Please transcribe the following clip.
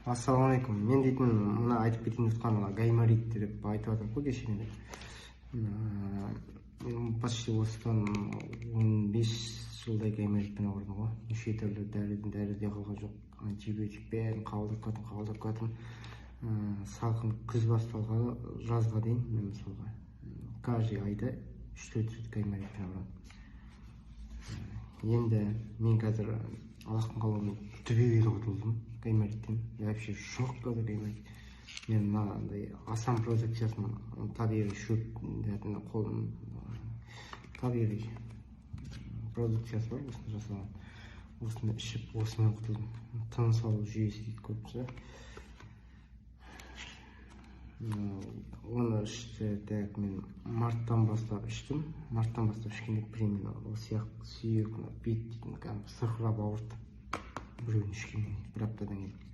Ассалаумағалейкум. Мен дейтін мына айтып кетейін деп жатқан мына гайморит деп айтып жатырмын ғой кешеден бері. Мен почти осыдан 15 жылдай гайморитпен ауырдым ғой. Неше түрлі дәрі де қалған жоқ, антибиотик бәрін қабылдап келатырмын, қабылдап келатырмын. Салқын күз басталғалы жазға дейін мен мысалға каждый айда 3-4 рет гайморитпен ауырамын. Енді мен қазір Аллахтың қалауымен түбегейлі құтылдым гаймориттен. Вообще жоқ қазір гайморит. Мен мынандай Асан продукциясын, табиғи шөп, қолым табиғи продукциясы бар, осыны жасаған, осыны ішіп, осымен құтылдым. Тыныс алу жүйесі дейді көбісі. Оны ішті. Так, мен марттан бастап іштім. Марттан бастап ішкенде примерно осы сүйек, мына бет дейтін кәдімгі сырқырап ауырды біреуін ішкеннен кейін, бір аптадан кейін.